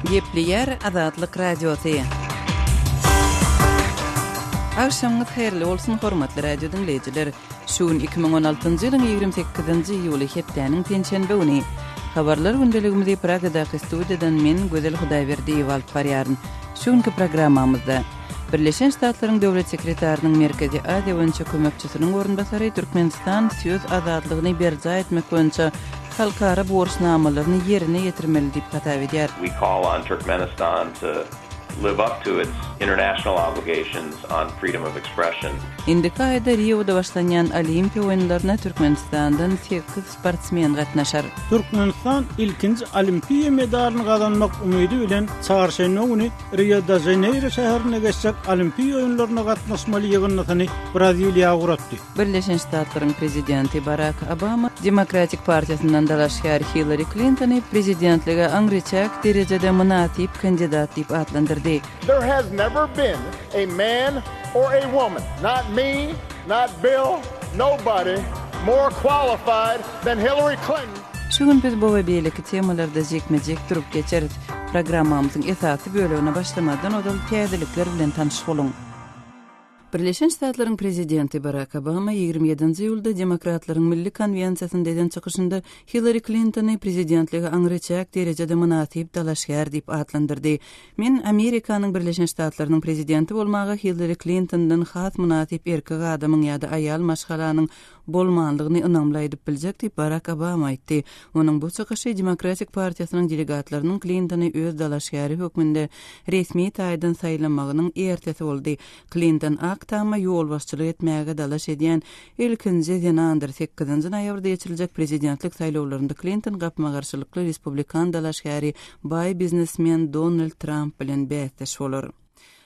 Gepleýär Azatlyk Radiosy. Agşamyňyz haýyrly bolsun, hormatly radio diňleýjiler! Şu gün 2016-njy ýylyň 28-nji iýuly, hepdäniň penşenbe güni. Habarlar gündeligimizi Pragadaky studiýadan men, Gözel Hudaýberdiýewa alyp barýaryn. Şu günki programmamyzda Birleşen Ştatlaryň Döwlet sekretarynyň Merkezi Aziýa boýunça kömekçisiniň orunbasary Türkmenistan söz azatlygyny berjaý etmek boýunça halkara borçnamalaryny ýerine ýetirmeli diýip hasap edýär. We call on Turkmenistan to live up to its international obligations on freedom of expression. Indiki aýda Rioda başlanýan Olimpiýa oýunlaryna Türkmenistandan sekiz sportsmen gatnaşar. Türkmenistan ilkinji olimpiýa medalyny gazanmak umydy bilen çarşenbe güni Rio-de-Žaneýro şäherinde geçjek Olimpiýa oýunlaryna gatnaşmaly ýygyndysyny Braziliýa ugratdy. Birleşen Ştatlaryň prezidenti Barak Obama Demokratik partiýasyndan dalaşgär Hillari Klintony prezidentlige aňryçäk derejede mynasyp kandidat diýip atlandyrdy. There has never been a man or a woman, not me, not Bill, nobody, more qualified than Hillary Clinton. Şu gün biz bu we beýleki temalarda jikme-jik durup geçeris. Programmamyzyň esasy bölegine başlamazdan ozal täzelikler bilen tanyş boluň. Birleşen Ştatlaryň prezidenti Barak Obama 27-nji iýulda Demokratlaryň Milli konwensiýasynda eden çykyşynda Hillari Klintony prezidentlige aňryçäk derejede mynasyp dalaşgär diýip atlandyrdy. Men Amerikanyň Birleşen Ştatlarynyň prezidenti bolmaga Hillari Klintondan has mynasyp erkek adamyň ýa-da aýal maşgalanyň bolmanlygyny ynamly aýdyp biljek diýip, Barak Obama aýtdy. Onuň bu çykyşy Demokratik partiýasynyň delegatlarynyň Klintony öz dalaşgäri hökmünde resmi taýdan saýlamagynyň ertesi boldy. Klinton Ak Tama ýolbaşçylyk etmäge dalaş edýän ilkinji zenandyr. Sekizinji noýabrda geçiriljek prezidentlik saýlawlarynda Klinton gapma-garşylykly respublikan dalaşgäri baý biznesmen Donald Tramp bilen bäsdeş bolar.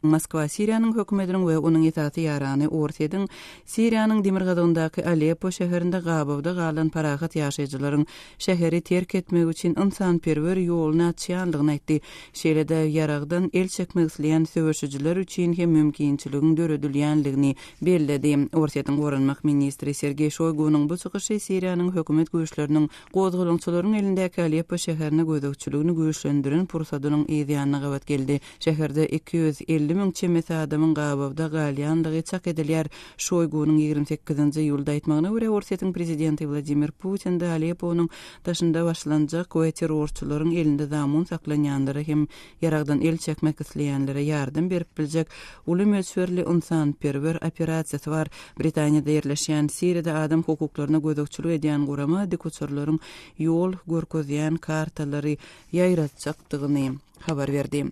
Moskwa Siriýanyň hökümetiniň we onuň esasy ýarany Orsýetiň Siriýanyň demirgazygyndaky Aleppo şäherinde gabawda galan parahat ýaşaýjylaryň şäheri terk etmegi üçin ynsanperwer ýoluny açýandygyny aýtdy. Şeýle-de ýaragdan el çekmek isleýän söweşijiler üçin hem mümkinçiligiň döredilýändigini belledi. Orsýetiň goranmak ministri Sergeý Şoýgunyň bu çykyşy Siriýanyň hökümet güýçleriniň gozgalaňçylaryň elindäki Aleppo şäherine gözegçiligini güýçlendiren pursadynyň yz ýanyna gabat geldi. Şäherde 250 müň çemesi adamyň gabawda galýandygy çak edilýär. Şoýgunyň 28-nji iýulda aýtmagyna görä, Orsýetiň prezidenti Wladimir Putinde Alepponyň daşynda başlanjak we terrorçylaryň elinde zamun saklanýanlara hem ýaragdan el çekmek isleýänlere ýardam berip biljek uly möçberli ynsanperwer operasiýasy bar. Britaniýada ýerleşýän Siriýada adam hukuklaryna gözegçilik edýän gurama dikuçarlaryň ýol görkezýän kartalary ýaýratjakdygyny habar berdi.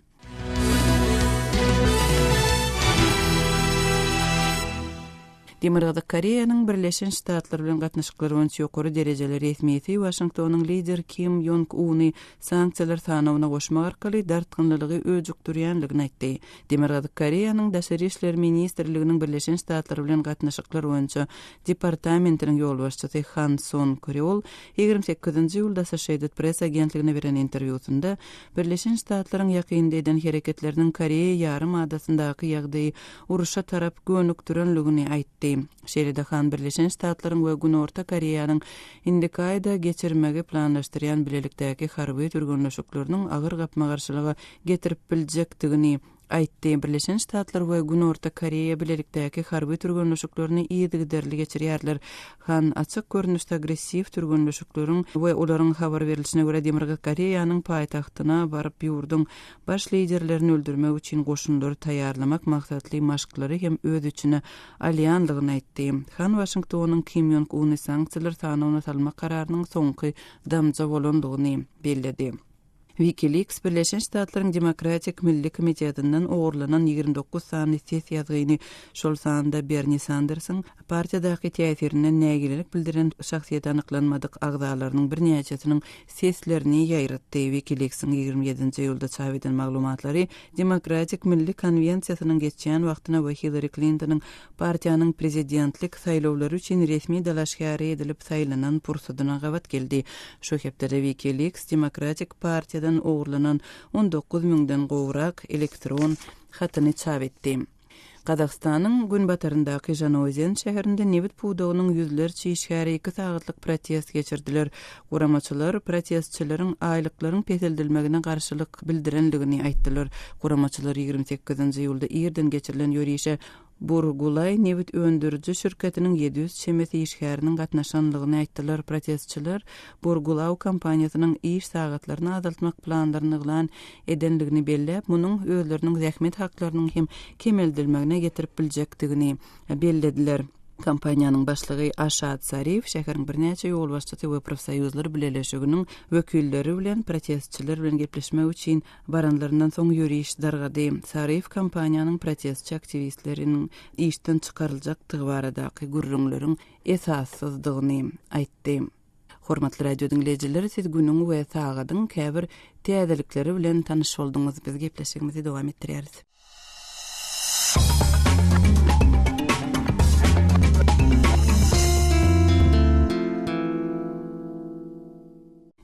Demirgazyk Koreýanyň Birleşen Ştatlar bilen gatnaşyklar boýunça ýokary derejeli resmisi Waşingtonyň lider Kim Ýong Uny sanksiýalar sanawyna goşmak arkaly dartgynlylygy öjükdirýändigini aýtdy. Demirgazyk Koreýanyň Daşary işler ministrliginiň Birleşen Ştatlar bilen gatnaşyklar boýunça departamentiniň ýolbaşçysy Han Song Rýol 28-nji iýulda Associated Press agentligine beren interwýusynda Birleşen Ştatlaryň ýakynda eden hereketleriniň Koreýa ýarym adasyndaky ýagdaýy urşa tarap gönükdirenligini aýtdy. Şeýle-de Han Birleşen Ştatlaryň we Günorta Koreýanyň indiki aýda geçirmegi planlaşdyrýan bilelikdäki harby türgenleşikleriniň agyr gapma-garşylyga getirip biljekdigini aýtdy. Birleşen Ştatlar we Günorta Koreýa bilelikdäki harby türgenleşiklerini yzygiderli geçirýärler. Han açyk görnüşde agressiw türgenleşikleriň we olaryň habar berlişine görä Demirgazyk Koreýanyň paýtagtyna baryp ýurduň baş liderlerini öldürmek üçin goşunlary taýýarlamak maksatly maşklary hem öz içine alýandygyny aýtdy. Han Waşingtonyň Kim Ýong Uny sanksiýalar sanawyna salmak kararynyň soňky damja bolandygyny belledi. WikiLeaks Birleşen Ştatlaryň Demokratik Milli Komitetinden ogurlanan 29 sany ses ýazgyny, şol sanda Berni Sandersiň partiýadaky täsirinden nägilelik bildiren şahsyýeti anyklanmadyk agzalarynyň birnäçesiniň seslerini ýaýratdy. WikiLeaks-iň 27-nji iýulda çap eden maglumatlary Demokratik Milli Konwensiýasynyň geçýän wagtyna we Hillari Klintonyň partiýanyň prezidentlik saýlawlary üçin resmi dalaşgäri edilip saýlanan pursadyna gabat geldi. Şu hepdede WikiLeaks Demokratik partiýadan ogurlanan 19 müňden gowrak elektron hatyny çap etdi. Gazagystanyň günbataryndaky Žanaozen şäherinde nebit pudagynyň ýüzlerçe işgäri iki sagatlyk protest geçirdiler. Guramaçylar protestçileriň aýlyklaryň peseldilmegine garşylyk bildirendigini aýtdylar. Guramaçylar 28-nji iýulda irden geçirilen ýörişe Burgulaý nebit öndüriji şirketiniň 700 çemesi işgäriniň gatnaşanlygyny aýtdylar. Protestçiler Burgulau kompaniýasynyň iş sagatlaryny azaltmak planlaryny yglan edenligini belläp, munuň özleriniň zähmet haklarynyň hem kemeldilmegine getirip biljekdigini bellediler. Kompaniýanyň başlygy Aşat Sariýew şäheriň birnäçe ýolbaşçysy we profsoýuzlar bileleşiginiň wekilleri bilen protestçiler bilen gepleşmek üçin baranlaryndan soň ýöriş dargady. Sariýew kompaniýanyň protestçi aktiwistleriniň işden çykaryljakdygy baradaky gürrüňleriň esassyzdygyny aýtdy. Hormatly radio diňleýjiler, siz günüň we sagadyň käbir täzelikleri bilen tanyş bolduňyz. Biz gepleşigimizi dowam etdirýäris.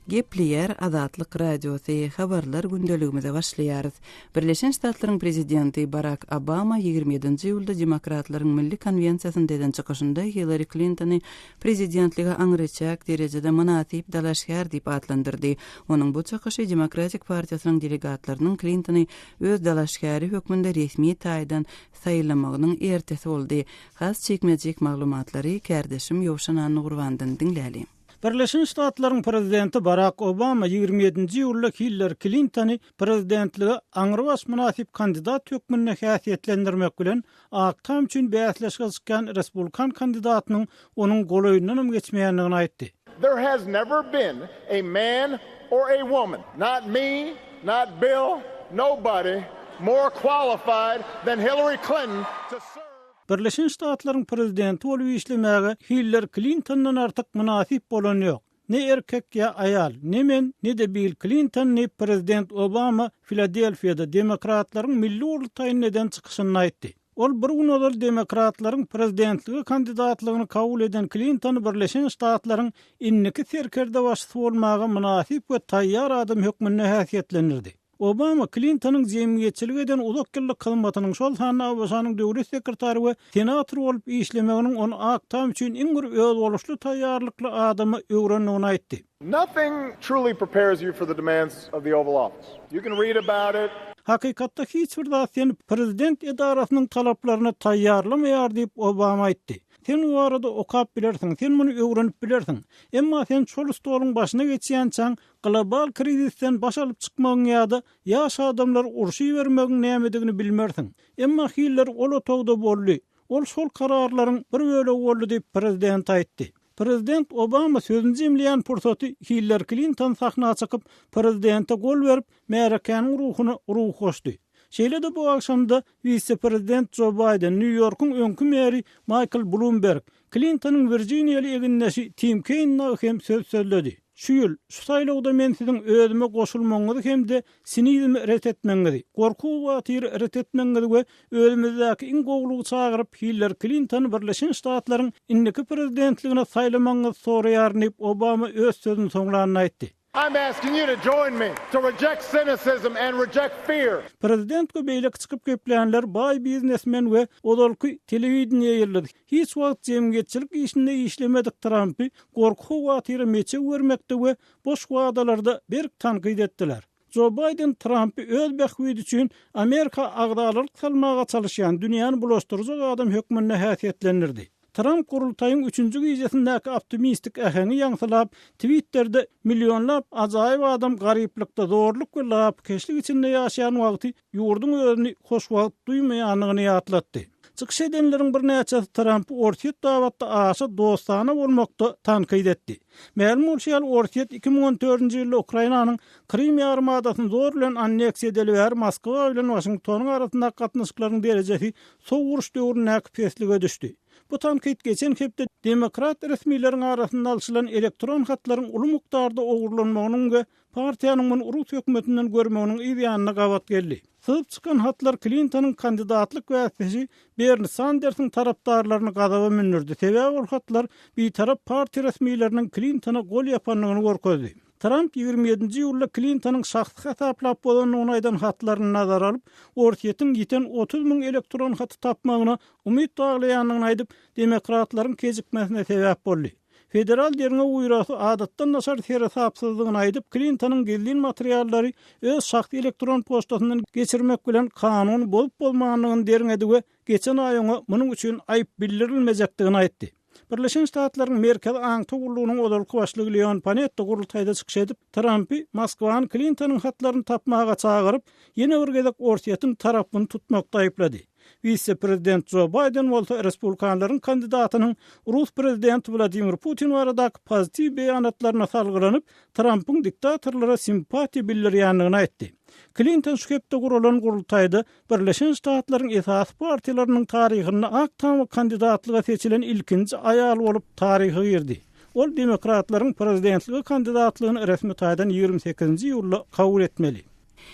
Gepleýär Azatlyk Radiosy, Habarlar gündeligimize başlaýarys. Birleşen Ştatlaryň prezidenti Barak Obama 27-nji iýulda Demokratlaryň Milli konwensiýasynda eden çykyşynda Hillari Klintony prezidentlige aňryçäk derejede mynasyp dalaşgär diýip atlandyrdy. Onuň bu çykyşy Demokratik partiýasynyň delegatlarynyň Klintony öz dalaşgäri hökmünde resmi taýdan saýlamagynyň ertesi boldy. Has jikme-jik maglumatlary kärdeşim Ýowşan Annagurbandan diňläliň. Birleşen Ştatlaryň prezidenti Barak Obama 27-nji iýulda Hillari Klintony prezidentlige aňrybaş mynasyp kandidat hökmünde häsiýetlendirmek bilen, Ak Tam üçin bäsleşige çykýan respublikan kandidatynyň onuň golaýyndanam geçmeýändigini aýtdy. There has never been a man or a woman, not me, not Bill, nobody, more qualified than Hillary Clinton to serve. Birleşen Ştatlaryň prezidenti bolup işlemäge Hillari Klintondan artyk mynasyp bolan ýok. Ne erkek ýa aýal, ne men, ne-de Bill Klinton diýip, prezident Obama Filadelfiýada demokratlaryň milli gurultaýynda eden çykyşynda aýtdy. Ol bir gün ozal demokratlaryň prezidentlige kandidatlygyny kabul eden Klintony Birleşen Ştatlaryň indiki serkerdebaşysy bolmaga mynasyp we taýýar adam hökmünde häsiýetlendirdi. Obama Klintonyň jemgyýetçilige eden uzak ýyllyk hyzmatynyň, şol sanda ABŞ-nyň döwlet sekretary we senator bolup işlemeginiň ony Ak Tam üçin iň bir özboluşly taýýarlykly adama öwrendigini aýtdy. Nothing truly prepares you for the demands of the Oval Office. You can read about it. Hakykatda hiç bir zat seni prezident edarasynyň talaplaryna taýýarlamaýar diýip, Obama aýtdy. Sen bu barada okap bilersiň, sen muny öwrenip bilersiň. Emma sen şol stoluň başyna geçýänçäň, Global krizisden baş alyp çykmagyň ýa-da ýaş adamlary urşa ibermegiň nämedigini bilmersiň. Emma Hillari ol otagda boldy. Ol şol kararlaryň bir bölegi boldy diýip, prezident aýtdy. Prezident Obama sözüni jemleýän pursaty Hillari Klinton sahna çykyp, prezidente gol berip, märekäniň ruhuna ruh goşdy. Şeýle-de bu agşamda wise-prezident Jo Baýden, Nýu-Ýorkuň öňki meri Maýkl Blumberg, Klintonyň wirjiniýaly egindeşi Tim Keýn dagy hem söz sözledi. Şu ýyl, şu saýlawda men siziň özüme goşulmagyňyzy hem-de sinizmi ret etmegiňizi, gorky-howatyry ret etmegiňizi we özümizdäki iň gowulygy çagyryp, Hillari Klintony Birleşen Ştatlaryň indiki prezidentligine saýlamagyňyzy soraýaryn diýip, Obama öz sözüni soňlanda aýtdy. I'm asking you to join me to reject cynicism and reject fear. Prezident we beýleki çykyp geplänler baý biznesmen we ozalky telewideniýe ýyldyzy, hiç wagt jemgyýetçilik işinde işlemedik Trampy gorky-howatyra meçew bermekde we boş wadalarda berk tankyt etdiler. Jo Baýden Trampy öz bähbidi üçin Amerika agzalalyk salmaga çalyşýan, dünýäni bulaşdyrjak adam hökmünde häsiýetlendirdi. Tramp gurultaýyň üçünji gijesindäki optimistik äheňi ýaňsylap, Twitterde millionlap ajaýyp adam garyplykda, zorluk we lapykeçlik içinde ýaşaýan wagty ýurduň özüni hoşwagt duýmaýandygyny ýatlatdy. Çykyş edenleriň birnäçesi Trampy Orsýet babatda aşa dostana bolmakda tankyt etdi. Mälim bolşy ýaly, Orsýet 2014-nji ýylda Ukrainanyň Krym ýarymadasyny zor bilen anneksiýa edeli bäri Moskwa bilen Waşingtonyň arasyndaky gatnaşyklaryň derejesi Sowuk uruş döwründäki peslige düşdi. Bu tankyt geçen hepde demokrat resmileriň arasynda alşylan elektron hatlaryň uly mukdarda ogurlanmagynyň we partiýanyň muny rus hökümetinden görmeginiň yz ýanyna gabat geldi. Syzyp çykan hatlar Klintonyň kandidatlyk bäsdeşi Berni Sandersiň tarapdarlaryny gazaba mündürdi, sebäbi ol hatlar bitarap partiýa resmileriniň Klintona gol ýapandygyny görkezdi. Tramp 27-nji iýulda Klintonyň şahsy hasaplap bozandygyny aýdan hatlaryny nazara alyp, Orsýetiň ýiten 30 müň elektron haty tapmagyna umyt baglaýandygyny aýdyp, demokratlaryň kejikmesine sebäp boldy. Federal derňew býurosy adatdan daşary seresapsyzlygyny aýdyp, Klintonyň gizlin materiallary öz şahsy elektron poçtasyndan geçirmek bilen kanuny bozup-bozmandygyny derňedi we geçen aý oňa munuň üçin aýyp bildirilmejekdigini aýtdy. Birleşen Ştatlaryň Merkezi aňtaw gullugynyň ozalky başlygy Leon Panetta gurultaýda çykyş edip, Trampy Moskwany Klintonyň hatlaryny tapmaga çagyryp, ýene bir gezek Orsýetiň tarapyny tutmakda aýyplady. Wise-prezident Jo Baýden bolsa respublikanlaryň kandidatynyň rus prezidenti Wladimir Putin baradaky pozitiw beýanatlaryna salgylanyp, Trampyň diktatorlara simpatiýa bildirýändigini aýtdy. Klinton şu hepde guralan gurultaýda Birleşen Ştatlaryň esasy partiýalarynyň taryhynda Ak Tama kandidatlyga seçilen ilkinji aýal bolup taryha girdi. Ol demokratlaryň prezidentlige kandidatlygyny resmi taýdan 28-nji iýulda kabul etmeli.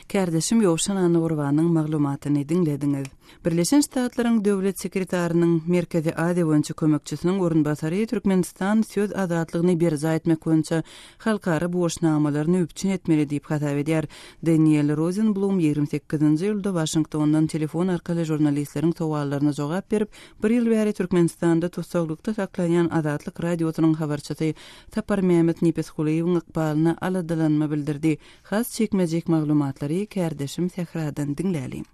Kärdeşim Ýowşan Annagurbanyň maglumatyny diňlediňiz. Birleşen Ştatlaryň Döwlet sekretarynyň Merkezi Aziýa boýunça kömekçisiniň orunbasary Türkmenistan söz azatlygyny berjaý etmek boýunça halkara borçnamalaryny üpjün etmeli diýip hasap edýär. Daniel Rosenblum 28-nji iýulda Waşingtondan telefon arkaly žurnalistleriň sowallaryna jogap berip, bir ýyl bäri Türkmenistanda tussaglykda saklanýan Azatlyk Radiosynyň habarçysy Saparmämmet Nepesgulyýewiň ykbalyna aladalanma bildirdi. Has jikme-jik maglumatlary kärdeşim Sähradan diňläliň.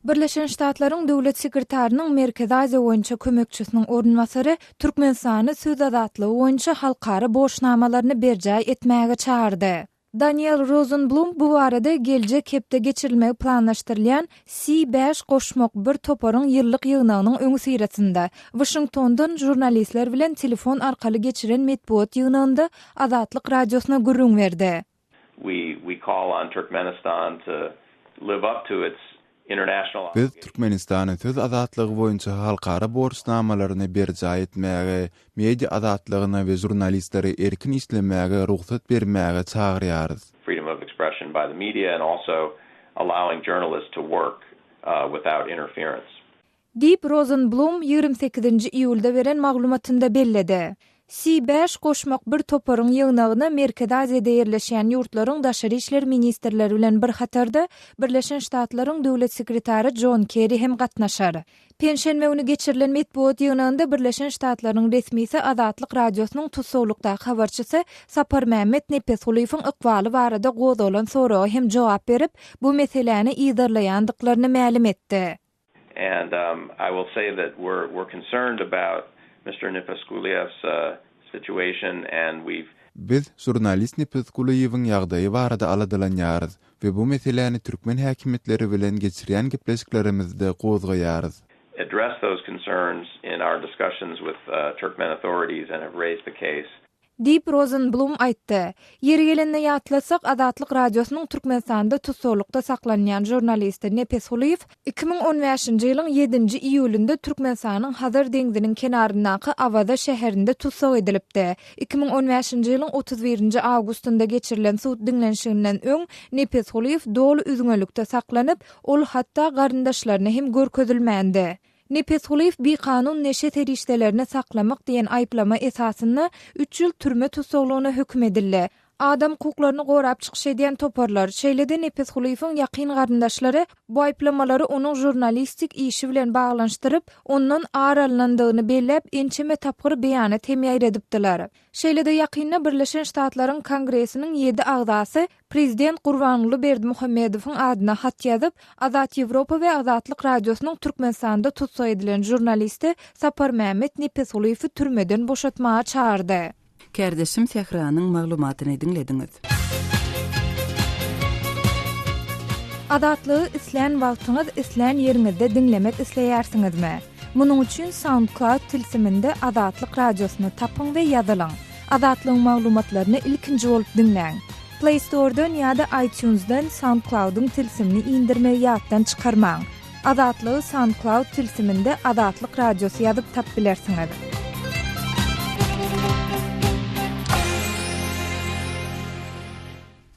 Birleşen Ştatlaryň Döwlet sekretarynyň Merkezi Aziýa boýunça kömekçisiniň orunbasary Türkmenistany söz azatlygy boýunça halkara borçnamalaryny berjaý etmäge çagyrdy. Daniel Rozenblum bu barada geljek hepde geçirilmegi planlaşdyrylýan Si bäş goşmak bir toparyň ýyllyk ýygnagynyň öňüsyrasynda, Waşingtondan žurnalistler bilen telefon arkaly geçiren metbugat ýygnagynda Azatlyk Radiosyna gürrüň berdi. We we call on Turkmenistan to live up to its international Biz Türkmenistany söz azatlygy boýunça halkara borçnamalaryny berjaý etmäge, media azatlygyna we žurnalistlere erkin işlemäge rugsat bermäge çagyrýarys. freedom of expression by the media and also allowing journalists to work without interference. Diýip, Rozenblum 28-nji iýulda beren maglumatynda belledi. Si bäş goşmak bir toparyň ýygnagyna Merkezi Aziýada ýerleşýän ýurtlaryň daşary işler ministrleri bilen bir hatarda Birleşen Ştatlaryň Döwlet sekretary Jon Kerri hem gatnaşar. Penşenbe güni geçirilen metbugat ýygnagynda Birleşen Ştatlaryň resmisi Azatlyk Radiosynyň tussaglykdaky habarçysy Saparmämmet Nepesgulyýewiň ykbaly barada gozgalan soraga hem jogap berip, bu meseläni yzarlaýandyklaryny mälim etdi. And I will say that we're we're concerned about Mister Nepesgulyýew's situation and we've. Biz žurnalist Nepesgulyýewiň ýagdaýy barada aladalanýarys we bu meseläni türkmen häkimiýetleri bilen geçirýän gepleşiklerimizde gozgaýarys. Addressed those concerns in our discussions with Turkmen authorities and have raised the case. Diýip, Rozenblum aýtdy. Ýeri gelende ýatlatsak, Azatlyk Radiosynyň Türkmenistanda tussaglykda saklanýan žurnalisti Nepes Gulyýew 2015-nji ýylyň ýedinji iýulynda Türkmenistanyň Hazar deňziniň kenaryndaky Awaza şäherinde tussag edilipdi. 2015-nji ýylyň 31-nji awgustynda geçirilen sud diňlenişiginden öň Nepes Gulyýew doly üzňelikde saklanyp, ol hatda garyndaşlaryna hem görkezilmändi. Nepesgulyýew bikanun neşe serişdelerini saklamak diýen aýyplama esasynda üç ýyl türme tussaglygyna höküm edildi. Adam hukuklaryny gorap çykyş edýän toparlar, şeýle-de Nepesgulyýewiň ýakyn garyndaşlary bu aýyplamalary onuň žurnalistik işi bilen baglanyşdyryp, ondan ar alnandygyny belläp, ençeme tapgyr beýanat hem ýaýradypdylar. Şeýle-de ýakynda Birleşen Ştatlaryň Kongresiniň ýedi agzasy Prezident Gurbanguly Berdimuhamedowyň adyna hat ýazyp, Azat Ýewropa we Azatlyk Radiosynyň Türkmenistanda tussag edilen žurnalisti Saparmämmet Nepesgulyýewi türmeden boşatmaga çagyrdy. Kärdeşim Sähranyň maglumatyny diňlediňiz. Azatlygy islän wagtyňyz, islän ýeriňizde diňlemek isleýärsiňizmi? Munuň üçin SoundCloud tilsiminde Azatlyk Radiosyny tapyň we ýazylyň. Azatlygyň maglumatlaryny ilkinji bolup diňläň. Play Store-dan ýa-da iTunes-dan SoundCloud-yň tilsimini indirmegi ýatdan çykarmaň. Azatlygy SoundCloud tilsiminde Azatlyk Radiosy ýazyp tap bilersiňiz.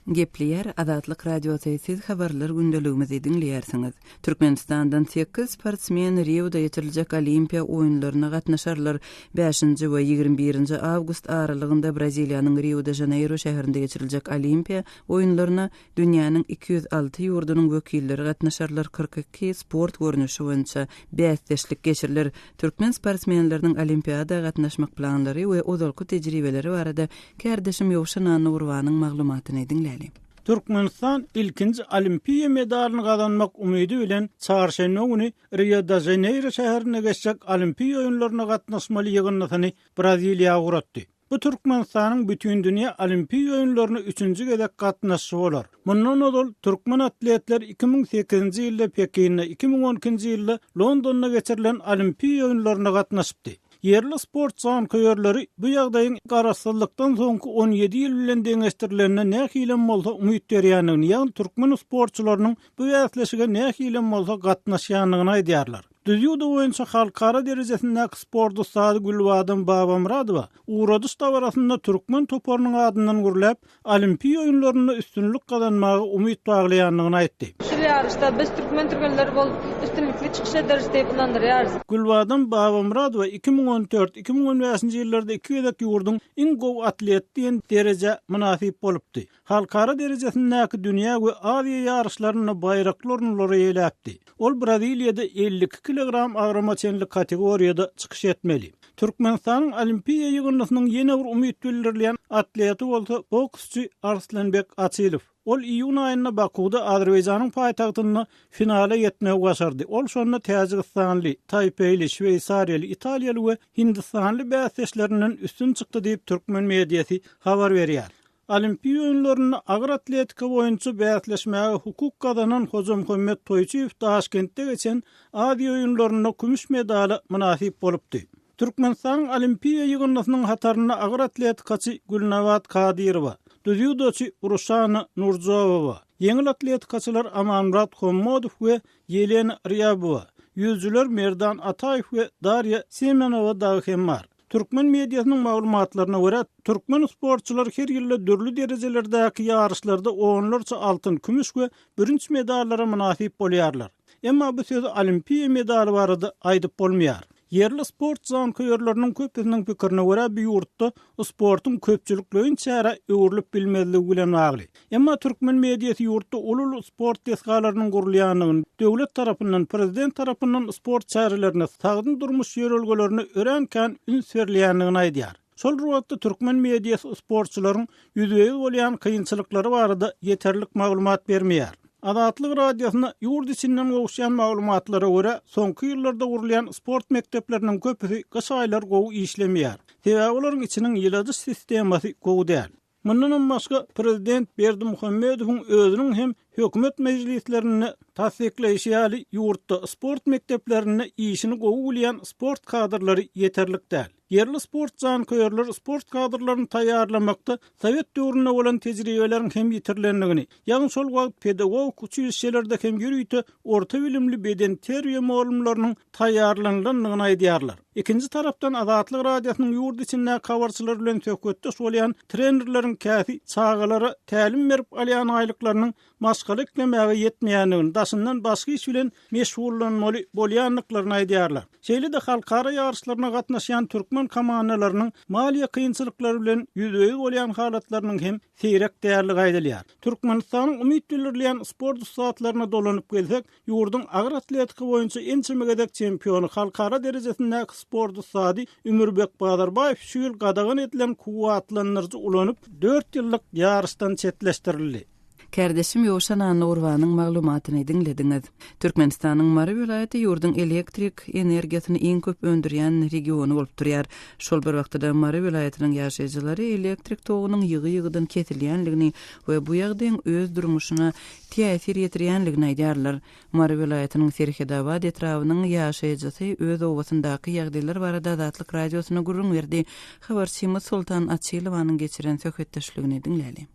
Gepleýär Azatlyk Radiosy, Siz Habarlar gündeligimizi diňleýärsiňiz. Türkmenistandan sekiz sportsmen Rioda geçiriljek Olimpiýa oýunlaryna gatnaşarlar. Bäşinji we 21 nji awgust aralygynda Braziliýanyň Rio-de-Žaneýro şäherinde geçiriljek Olimpiýa oýunlaryna dünýäniň 206 ýurdunyň wekilleri gatnaşarlar, 42 sport görnüşi boýunça bäsdeşlik geçiriler. Türkmen sportsmenleriniň Olimpiada gatnaşmak planlary we ozalky tejribeleri barada Kärdeşim Ýowşan Annagurbanyň maglumatyny diňläli. Türkmenistan ilkinji olimpiýa medalyny gazanmak umydy bilen çarşenbe güni Rio-de-Žaneýro şäherinde geçjek Olimpiýa oýunlaryna gatnaşmaly ýygyndysyny Braziliýa ugratdy. Bu Türkmenistanyň Bütindünýä Olimpiýa oýunlaryna üçünji gezek gatnaşyşy bolar. Mundan ozal türkmen atletleri 2008-nji ýylda Pekinde, 2012-nji ýylda Londonda geçirilen Olimpiýa oýunlaryna gatnaşypdy. Ýerli sport janköýerleri bu ýagdaýyň garaşsyzlykdan soňky 17 ýyl bilen deňeşdirilende nähilem bolsa umyt berýändigini, ýagny türkmen sportçylarynyň bu bäsleşige nähilem bolsa gatnaşýandygyny aýdýarlar. Dzýudo boýunça halkara derejesindäki sport ussady Gülbadam Babamyradowa ugradyş dabarasynda türkmen toparynyň adyndan gürläp, Olimpiýa oýunlarynda üstünlik gazanmaga umyt baglaýandygyny aýtdy. Şul ýaryşda biz türkmen türgenleri bolup üstünlikli çykyş ederis diýip ynandyrýarys. Gülbadam Babamyradowa 2014, 2015-nji ýyllarda iki gezek ýurduň iň gowy atleti diýen derejä mynasyp bolupdy. Halkara derejesindäki dünýä we Aziýa ýaryşlarynda baýrakly orunlary eýeläpdi. Ol Braziliýada 52 kilogram agrama çenli kategoriýada çykyş etmeli. Türkmenistanyň olimpiýa ýygyndysynyň ýene bir umyt bildirilýän atleti bolsa boksçy Arslanbek Açylow. Ol iýun aýynda Bakuwda Azerbaýjanyň paýtagtynda finala ýetmegi başardy. Ol şonda täjigistanly, taýpeýli, şweýsariýaly, italiýaly we hindistanly bäsdeşlerinden üstün çykdy diýip, türkmen mediasy habar berýär. Olimpiýa oýunlarynda agyr atletika boýunça bäsleşmäge hukuk gazanan Hojamuhammet Toýçyýew Daşkentde geçen Aziýa oýunlarynda kümüş medala mynasyp bolupdy. Türkmenistanyň olimpiýa ýygyndysynyň hatarynda agyr atletikaçy Gülnabat Kadyrowa, dzýudoçy Ruşana Nurjowowa, ýeňil atletikaçylar Amanmyrat Hommodow we Ýelena Rýabowa, ýüzüjiler Merdan Ataýew we Darýa Semenowa dagy hem bar. Türkmen mediasynyň maglumatlaryna görä, türkmen sportçylary her ýylda dürli derejelerdäki ýaryşlarda onlarça altyn, kümüş we bürünç medallara mynasyp bolýarlar. Emma bu sözi olimpiýa medaly barada aýdyp bolmaýar. Ýerli sport janköýerleriniň köpüsiniň pikirine görä, bu ýurtda sportuň köpçülikleýin çärä öwrülip bilmezligi bilen bagly. Emma türkmen mediasy ýurtda uly-uly sport desgalarynyň gurulýandygyny, döwlet tarapyndan, prezident tarapyndan sport çärelerine, sagdyn durmuş ýörelgelerine örän kän üns berilýändigini aýdýar. Şol bir wagtda türkmen mediasy sportçylaryň ýüzbe-ýüz bolýan kynçylyklary barada ýeterlik maglumat bermeýär. Azatlyk Radiosyna ýurt içinden gowuşýan maglumatlara görä, soňky ýyllarda gurulýan sport mekdepleriniň köpüsi gyş aýlary gowy işlemeýär. Sebäbi olaryň içiniň ýyladyş sistemasy gowy däl. Mundanam başga, prezident Berdimuhamedowyň özüniň hem hökümet mejlislerinde tassyklaýşy ýaly, ýurtda sport mekdeplerinde işini gowy bilýän sport kadrlary ýeterlik däl. Ýerli sport janköýerleri sport kadrlaryny taýýarlamakda sowet döwründe bolan tejribeleriň hem ýitirilendigini, ýagny şol wagt pedagogik uçilişşelerde hem ýörite orta bilimli bedenterbiýe mugallymlarynyň taýýarlanylandygyny aýdýarlar. Ikinji tarapdan Azatlyk Radiosynyň ýurt içindäki habarçylary bilen söhbetdeş bolýan trenerleriň käsi çagalara tälim berip alýan aýlyklarynyň maşgala eklemäge ýetmeýändigini, daşyndan başga iş bilen meşgullanmaly bolýandyklaryny aýdýarlar. Şeýle-de halkara ýaryşlaryna gatnaşýan türkmen komandalarynyň maliýe kynçylyklary bilen ýüzbe-ýüz bolýan halatlarynyň hem seýrek däldigi aýdylýar. Türkmenistanyň umyt bildirilýän sport ussatlaryna dolanyp gelsek, Ýurduň agyr atletika boýunça ençeme gezek çempiony, halkara derejesindäki sport ussady Ümürbek Bazarbaýew şu ýyl gadagan edilen kuwwatlandyryjy ulanyp, dört ýyllyk ýaryşdan çetleşdirildi. Kärdeşim Ýowşan Annagurbanyň maglumatyny diňlediňiz. Türkmenistanyň Mary welaýaty ýurduň elektrik energiýasyny iň köp öndürýän regiony bolup durýar. Şol bir wagtda-da Mary welaýatynyň ýaşaýjylary elektrik togunyň ýygy-ýygydan kesilýänligini we bu ýagdaýyň öz durmuşyna täsir ýetirýänligini aýdýarlar. Mary welaýatynyň Serhetabat etrabynyň ýaşaýjysy öz obasyndaky ýagdaýlar barada Azatlyk Radiosyna gürrüň berdi. Habarçymyz Soltan Açylowanyň geçiren söhbetdeşligini diňläli.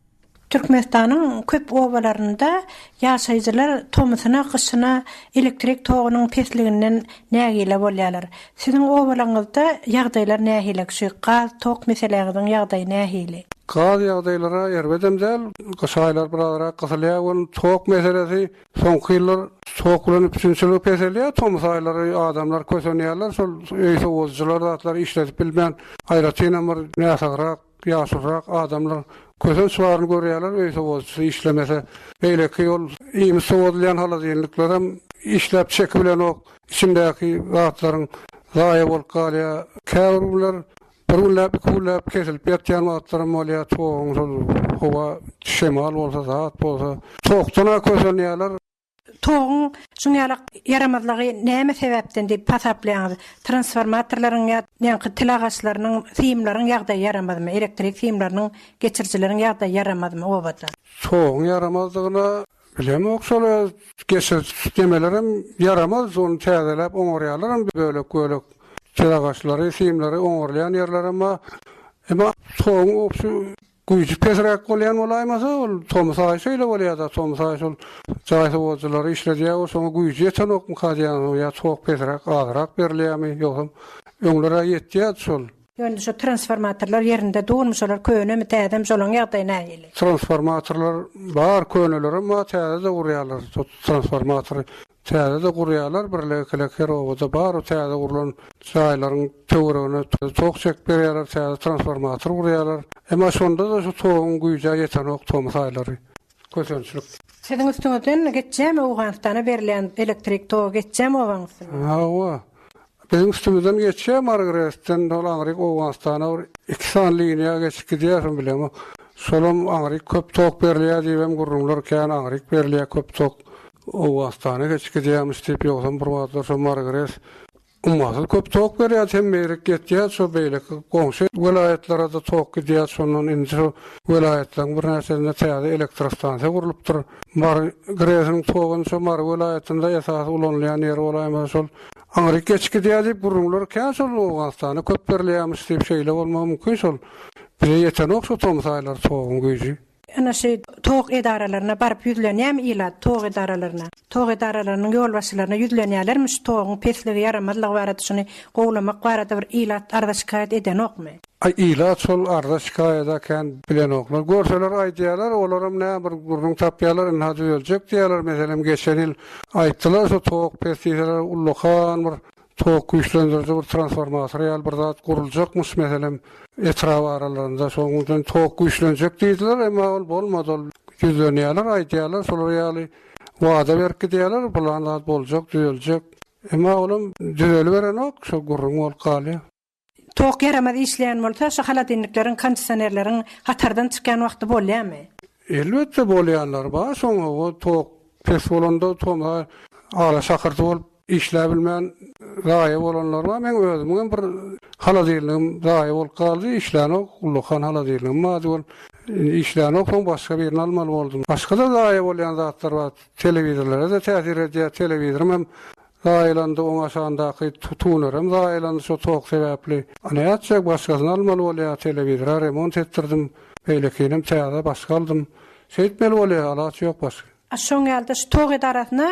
Türkmenistanyň köp obalarynda ýaşaýjylar tomusyna, gyşyna elektrik togunyň pesliginden nägile bolýarlar. Siziň obalaryňyzda ýagdaýlar nähili? Şu gaz, tok meseläňiziň ýagdaýy nähili? Gaz ýagdaýlary erbedem däl. Gyş aýlary birazrak gysylýar welin tok meselesi soňky ýyllar tok bilen üpjünçiligi peselýär. Tomus aýlary adamlar kösenýärler şol öý sowadyjylar zatlary işledip bilmän aýratynam bir näsagrak ýaşulurak adamlar kösenç baryny görýärler öý sowadyjysy işlemese. Beýleki ol iýmit sowadylýan holodilniklerem işläp çekibilenok içindäki zatlaryň zaýa bolup galýar. Käbir günler Bir günläp, iki günläp kesilip ýatýan wagtlaram bolýar, toguň şol howa şemal bolsa, zat bolsa, tokdan-a kösenýärler. Toguň şuň ýaly ýaramazlygy näme sebäpden diýip hasaplaýaňyz? Transformatorlaryň ýa ýaňky til agaçlarynyň, simleriň ýagdaýy ýaramazmy? Elektrik simleriniň, geçirijileriň ýagdaýy ýaramazmy obada? Toguň ýaramazdygyna Bilemok şol öz geçiriji nemelerem ýaramaz ony täzeläp oňarýarlaram bölek bölek çyragaçlary simleri oňarylýan ýerlerem bar. Emma toguň obşi güýji pesräk bolýan bolaýmasa ol tomus aýy şeýle bolýada tomus aýy şol jaý sowadyjylary işledýär we şoňa güýji ýetenokmyka diýýän ýa tok pesräk azrak berilýärmi ýogsam öňler-ä ýetýärdi şol. Ýöne şo transformatorlar ýerinde durmy, şolar könemi, täzemi, şolaň ýagdaýy nähili? Transformatorlar bar, könelerem bar, täze-de gurýarlar. Şo transformatory täze-de gurýarlar, birlek-ikilek her obada bar, o täze gurlan jaýlaryň töweregine tok çekip berýärler, täze transformator gurýarlar. Emma şonda-da şu toguň güýj-ä ýetenok tomus aýlary. Kösençlik. Siziň üstüňizden geçýärmi Owganystana berilýän elektrik togy geçýärmi obaň üstünden? Hawa. Biziň üstümizden geçýär Margresden ol aňryk Owganystana bir iki sany liniýa geçip gidýär şony bilemok. Şolam aňryk köp tok berilýär diýibem gürrüňler kän aňryk berilýär köp tok Owganystana geçip gidýärmiş diýip ýogsam bir wagtlar şo Margres Ummasyz köp tok berýär, hem beýrek ýetýär, şo beýleki goňşy welaýatlara-da tok gidýär, şondan indi şo welaýatlaryň birnäçesinde täze elektrostansiýa gurlupdyr. Mary GRES-iň toguny şo Mary welaýatynda esasy ulanylýan ýeri bolaýmasa şol aňryk geçip gidýär diýip gürrüňler kän şol Owganystana köp berilýärmiş diýip şeýle bolmagy mümkin şol bize ýetenok şo tomus aýlary toguň güýji. Ine şu tok edaralaryna baryp ýüzlenýärmi ilat, tok edaralaryna? Tok edaralarynyň ýolbaşçylaryna ýüzlenýärlermi şu toguň pesligi, ýaramazlygy barada, şuny gowulamak barada bir ilat arza-şikaýat edenokmy? Aý ilat şol arza-şikaýada kän bilenoklar. Görseler aýdýarlar, olaram näme bir gürrüň tapýarlar, ynha düzeljek diýýärler. Meselem geçen ýyl aýtdylar şu tok pes diýseler ullakan bir Tok güýçlendiriji bir transformator ýaly bir zat guruljakmyş meselem etrap aralarynda şonuň bilen tok güýçlenjek diýdiler emma ol bolmady ol ýüzlenýärler aýdýarlar şolar ýaly wada berip gidýärler pylan zat boljak düzeljek emma olam düzeliberenok şo gürrüň bolup galýar. Tok ýaramaz işleýän bolsa şu holodilnikleriň kondisionerleriň hatardan çykýan wagty bolýamy? Elbetde bolýanlary bar şoň hawa tok pes bolanda tomsa ala şakyrdy bolup işläbilmän zaýa bolanlar bar meň özümiňem bir holodilnigim zaýa bolup galdy işlänok ullakan holodilnigim bardy ol işlänok soň başga birini almaly boldum başgada zaýa bolýan zatlar bar telewizorlara-da täsir edýär telewizorym hem Zaýalandy oň aşagyndaky tunerem zaýalandy şo tok sebäpli. A nätjek başgasyny almaly bolýa telewizora remont etdirdim beýlekinem täze başga aldym. Şeýtmeli bolýa alaç ýok başga. A şoň ýalyda şu tok edarasyna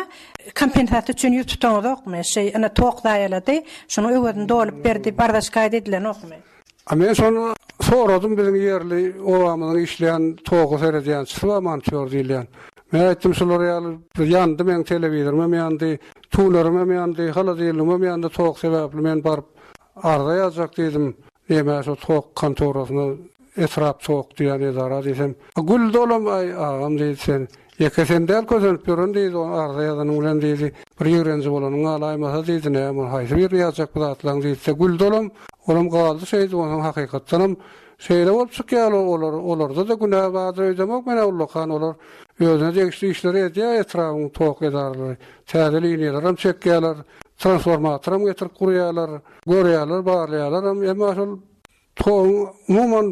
kompensasiýa üçin ýüz tutaňyzokmy? Şeý ine tok zaýalady, şunuň öwezini dolup ber diýip arza şikaýat edilenokmy? A men şony soradym biziň ýerli obamyzyň işleýän toga seredýänçisi bar montýor diýilýän. Men aýtdym şular ýaly ýandy meň telewizorymam ýandy, tunerimem ýandy, holodilnigimem ýandy tok sebäpli men baryp arza ýazjak diýdim. Nämä şo tok kontorasyna etrap tok diýýän edara diýsem. Güldi olam aý agam diýdi sen Ýeke sen däl kösenip ýören diýdi, ony arza ýazanyň bilen diýdi, bir ýigrenji bolanyň galaýmasa diýdi, näme ol haýsy birini ýazjak bu zatlaň diýdse, güldi olam, olam galdy şeýdip, onsoň hakykatdanam şeýle bolup çykýar olar, olarda-da günä bardyr öýdemok men-ä ullakan olar özüne degişli işleri edýär etrabyň tok edaralary, täze liniýalaram çekýärler, transformatoram getirip gurýarlar, görýärler, barlaýarlaram, emma şol Toguň umuman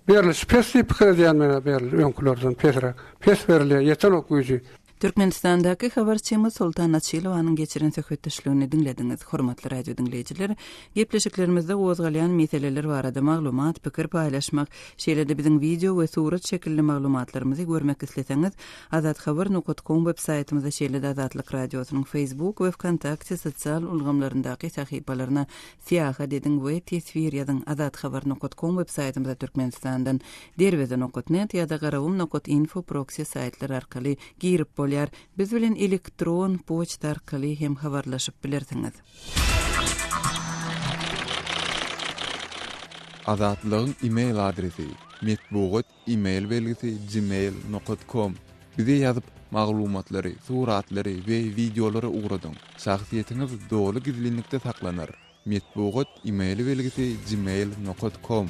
berlişi pes diýip pikir edýän menä berli öňkülerden pesräk. Pes berilýär, ýetenok güýji. Türkmenistandaky habarçymyz Soltan Açylowanyň geçiren söhbetdeşligini diňlediňiz. Hormatly radio diňleýjiler, gepleşiklerimizde gozgalýan meseleler barada maglumat, pikir paýlaşmak, şeýle-de biziň wideo we surat şekilli maglumatlarymyzy görmek isleseňiz, azathabar nokat kom web saýtymyza şeýle-de Azatlyk Radiosynyň Facebook we Wkontakte sosial ulgamlaryndaky sahypalaryna syýahat ediň we teswir ýazyň. Azathabar nokat kom web saýtymyza Türkmenistandan Derweze nokat net ýa-da Garagum nokat info proksi saýtlary arkaly girip bolýar. Biz bilen elektron poçta arkaly hem habarlaşyp bilersiňiz. Azatlygyň e-mail adresi, metbugat e-mail belgisi gmail nokat kom. Bize ýazyp, maglumatlary, suratlary we wideolary ugradyň. Şahsyýetiňiz doly gizlinlikde saklanar. Metbugat e-mail belgisi gmail nokat kom.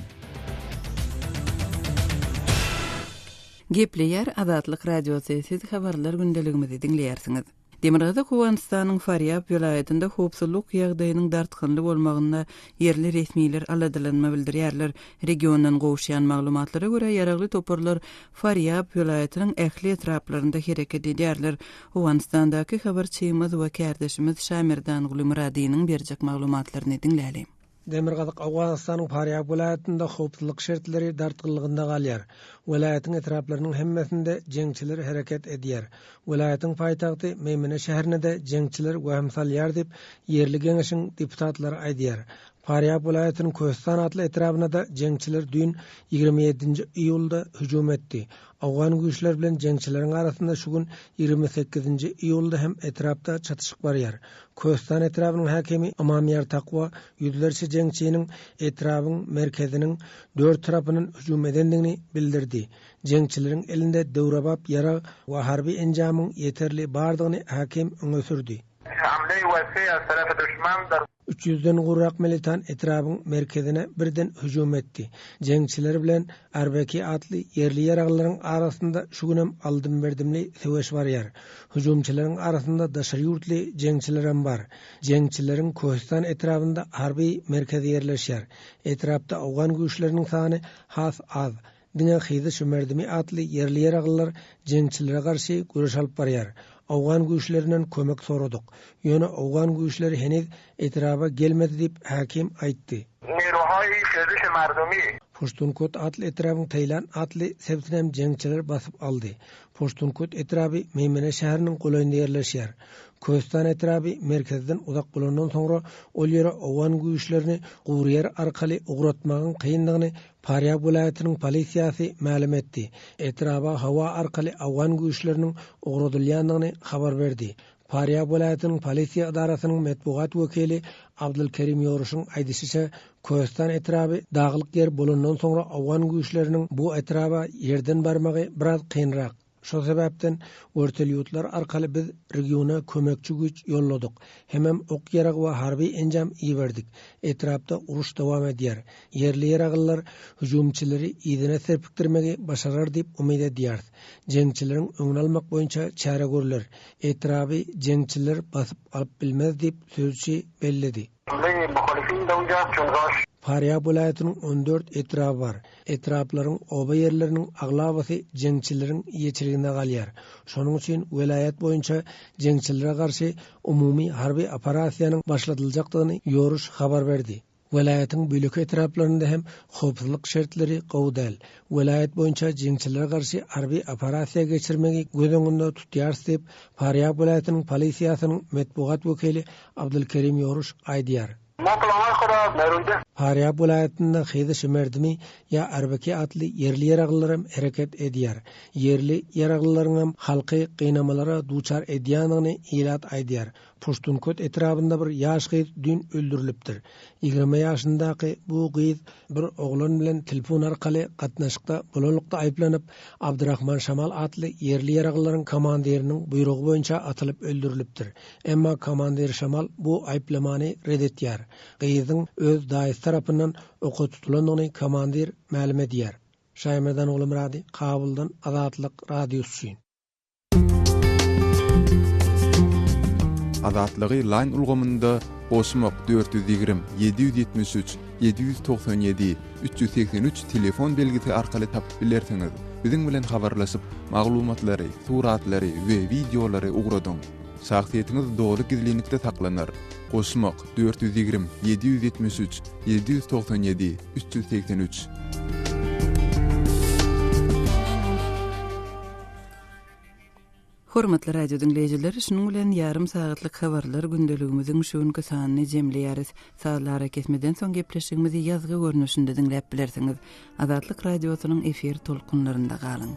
Gepleýär Azatlyk Radiosy, siz habarlar gündeligimizi diňleýärsiňiz. Demirgazyk Owganystanyň Farýab welaýatynda howpsuzlyk ýagdaýynyň dartgynly bolmagynda ýerli resmiler aladalanma bildirýärler. Regiondan gowuşýan maglumatlara görä, ýaragly toparlar Farýab welaýatynyň ähli etraplarynda hereket edýärler. Owganystandaky habarçymyz we kärdeşimiz Şamerdan Gulymyradynyň berjek maglumatlaryny diňläli. Demirgazyk Owganystanyň Farýab welaýatynda howpsuzlyk şertleri dartgynlygynda galýar. Welaýatyň etraplarynyň hemmesinde jeňçiler hereket edýär. Welaýatyň paýtagty Meýmene şäherine-de jeňçiler wehim salýar diýip, ýerli geňeşiň deputatlary aýdýar. Farýab welaýatynyň Köhestan atly etrabyna-da jeňçiler düýn, 27-nji iýulda hüjüm etdi. Owgan güýçleri bilen jeňçileriň arasynda şu gün, 28-nji iýulda hem etrapda çatyşyk barýar. Köhestan etrabynyň häkimi Ymamýar Takwa ýüzlerçe jeňçiniň etrabyň merkeziniň dört tarapyndan hüjüm edendigini bildirdi. Jeňçileriň elinde döwrebap ýarag we harby enjamyň ýeterli bardygyny häkim öňe sürdi. Üç ýüzden gowrak militan etrabyň merkezine birden hüjüm etdi. Jeňçiler bilen Arbeki atly ýerli ýaraglylaryň arasynda şu günem aldym-berdimli söweş barýar. Hüjümçileriň arasynda daşary ýurtly jeňçilerem bar. Jeňçileriň Köhistan etrabynda harby merkezi ýerleşýär. Etrapda owgan güýçleriniň sany has az. Diňe Hyzy Şümerdimi atly ýerli ýaraglylar jeňçilere garşy göreş alyp barýar. Owgan güýçlerinden kömek soradyk. Ýöne owgan güýçleri heniz etraba gelmedi diýip, häkim aýtdy. Puştunkot atly etrabyň Teýlan atly sebitinem jeňçiler basyp aldy. Puştunkot etraby Meýmene şäheriniň golaýynda ýerleşýär. Köstan etraby merkezden uzak bolandan soňra ol ýere owgan güýçlerini gury ýer arkaly ugratmagyň kyndygyny Farýab welaýatynyň polisiýasy mälim etdi. Etraba howa arkaly owgan güýçleriniň ugradylýandygyny habar berdi. Farýab welaýatynyň polisiýa edarasynyň metbugat wekili Abdulkerim Ýoruşyň aýdyşyça, Köstan etraby daglyk ýer bolandan soňra owgan güýçleriniň bu etraba ýerden barmagy biraz kynrak. Şol sebäpden wertolýotlar arkaly biz regiona kömekçi güýç ýolladyk. Hemem ok-ýarag we harby enjam iberdik. Etrapda uruş dowam edýär. Ýerli ýaraglylar hüjümçileri yzyna serpikdirmegi başarar diýip umyt edýäris. Jeňçileriň öňüni almak boýunça çäre görler. Etraby jeňçiler basyp alyp bilmez diýip, sözçi belledi. Farýab welaýatynyň 14 etraby bar. Etraplaryň oba ýerleriniň aglabasy jeňçileriň eýeçiliginde galýar. Şonuň üçin welaýat boýunça jeňçilere garşy umumy harby operasiýanyň başladyljakdygyny Ýoruş habar berdi. Welaýatyň beýleki etraplarynda hem howpsuzlyk şertleri gowy däl. Welaýat boýunça jeňçilere garşy harby operasiýa geçirmegi göz öňünde tutýarys diýip, Farýab welaýatynyň polisiýasynyň metbugat wekili Abdulkerim Ýoruş aýdýar. Farýab welaýatynda Hyzy Şemerdimi ýa Arbeki atly ýerli ýaraglylaram hereket edýär. Ýerli ýaraglylaryňam halky gynamalara duçar edýändigini ilat aýdýar. Puştunkot etrabynda bir ýaş gyz düýn öldürilipdir. 20 ýaşyndaky bu gyz bir oglan bilen telefon arkaly gatnaşykda bolanlykda aýyplanyp, Abdyrahman Şamal atly ýerli ýaraglylaryň komandiriniň buýrugy boýunça atylyp öldürilipdir. Emma komandir Şamal bu aýyplamany ret etýär. Gyzyň öz daýysy tarapyndan oka tutulandygyny komandir mälim edýär. Şaýmerdan Gulumyrady, Kabuldan Azatlyk Radiosy üçin. Azatlygy Line ulgamynda goşmak 420 773 797 383 telefon belgisi arkaly tapyp bilersiňiz. Biziň bilen habarlaşyp, maglumatlary, suratlary we wideolary ugradyň. Şahsyýetiňiz doly gizlinlikde saklanar. Goşmak, 420 773 797 383. Hormatly radio diňleýjiler, şunuň bilen ýarym sagatlyk habarlar gündeligimiziň şu günki sanyny jemleýäris. Sazly arakesmeden soň gepleşigimizi ýazgy görnüşinde diňläp bilersiňiz. Azatlyk Radiosynyň efir tolkunlarynda galyň.